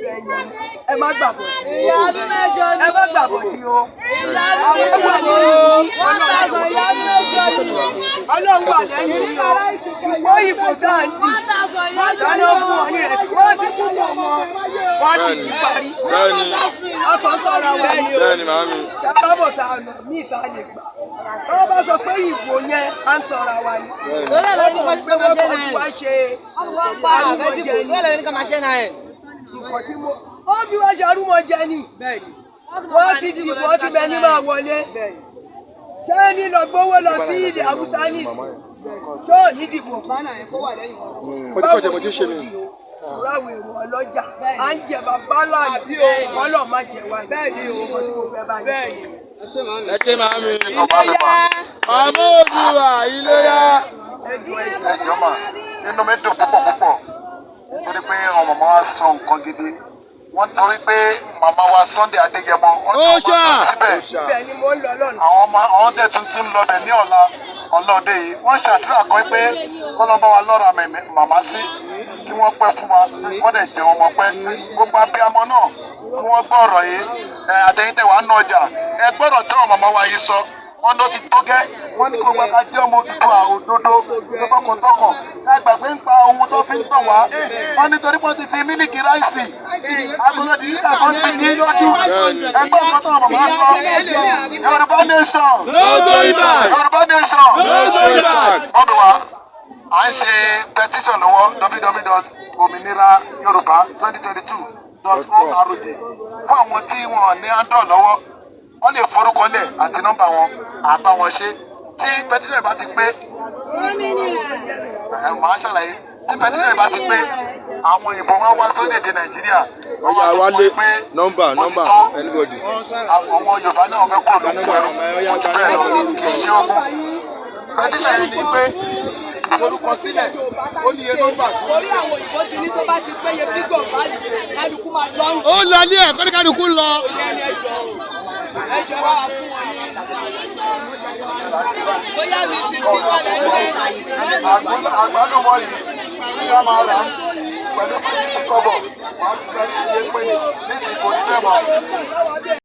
bẹ̀ yín, ẹ má gbàbọ̀, ẹ má gbàbọ̀ ní o. Àwọn wà lẹ́yìn yín, Ọlọ́run wà lẹ́yìn yín o. Ṣùgbọ́n ìbò tá à ń dì, dáná fún wọn ní rẹ̀, wọ́n ti kú pọ̀ mọ́, wọ́n ti di parí. Ọkọ̀ sọ̀rọ̀ wa ni o. Bẹ́ẹ̀ni, màámi. Tábàbọ̀ tá a nà mí ìta lè gbà. Wọ́n bá sọ pé ìbò yẹn, à ń tọra wa ni. Wọ́n kàn pé wọ́n kàn fi wá ṣe arúmọjẹ ni. Nǹkan tí mo ó fi wá ṣe arúmọjẹ ni. Wọ́n ti dìbò, wọ́n ti bẹ ní máa wọlé. Sẹ́ni lọ gbówó lọ sí ilẹ̀ Haúsá ní tó ní dìbò fún. Mo ti kọ́ ṣe, mo ti ṣe mi. Ráwọ̀ èrò ọlọ́jà, à ń jẹ bàbá láàyè, ọlọ́ọ̀ má jẹ wá ní. Nǹkan tí mo fẹ́ bá yín sọ. Ẹ ṣé, màámi. Ọmọ Òdùwà, iléyá. Ẹjọ́, ẹjọ́. Ẹ jọ̀ọ́ mà, inú mi dùn púpọ̀ púpọ̀ nítorí pé àwọn màmá wa sọ nǹkan gidi. Wọ́n torí pé màmá wa Sunday Adéyẹmọ wọ́n ní Ó àwọn ṣá. máa lọ síbẹ̀. Ibẹ̀ ni mo ń lọ lọ́nà. Àwọn ọmọ àwọn dẹ̀ tuntun lọ bẹ̀ ní ọ̀la ọlọ́ọ̀dẹ yìí. Wọ́n ṣàdúrà kan pé kọ́lọ́ bá wa lọ́ra màmá sí, kí wọ́n pẹ́ fún wa, wọ́n dẹ̀ jẹ́ wọn mọ́ pẹ́. Gbogbo abiyamọ náà, kí wọ́n gbọ́ ọ̀rọ̀ yìí. Ẹ àtẹ̀yìntẹ̀ wà ń ọjà, ẹ gbọ́dọ̀ tí àwọn màmá wa yìí sọ. Wọ́n ló ti tó gẹ́. Wọ́n ní kí gbogbo ká jẹ́ ọmọ Odùduwà òdodo tọkàntọkàn, ká gbàgbé ń pa ohun tó fi ń tàn wá. Wọ́n nítorí pé wọ́n ti fi mílíkì rice agolo di nígbà kan ti ní lójú. Ẹgbẹ́ nǹkan tó àwọn màmá sọ. Yorùbá nation. No going back. Yorùbá nation. No going back. Mọ́bí wa, à ń ṣe petition lọ́wọ́, www.òmìnirayorùbá2022.org, fún àwọn tí wọn ní android lọ́wọ́. Wọ́n lè forúkọ lẹ̀ àti nọ́mbà wọn, à bá wọn ṣe. Tí petition bá ti pé, ẹ máa ṣàlàyé. Tí petition bá ti pé, àwọn òyìnbó wọn wá sórílẹ̀-èdè Nàìjíríà. Ó yá, wálé, nọ́mbà, nọ́mbà, anybody. Àwọn Yorùbá náà fẹ́ kúrò lóko ẹrú, kò jù bẹ́ẹ̀ lọ, kì í ṣe ogun. Petition yìí ni pé Forúkọ sílẹ̀, ó ní iye nọ́mbà tó. Torí àwọn òyìnbó ti ní tó bá ti péye fígọ̀ báyìí, kálukú máa lọ́rùn. Ó lọ ilé ẹ̀kọ́ ní kálukú lọ. Ẹjọ́, bá wa fún wọn ní bóyá mi sì kí wọ́n lẹ́nu ẹ̀. Àgbálùmọ̀ yìí tí a máa rà pẹ̀lú 50 kọ́bọ̀, wọ́n á fi gbẹ́ tí iye pé ní nísìnyí, kò ní bẹ́ẹ̀ mọ́.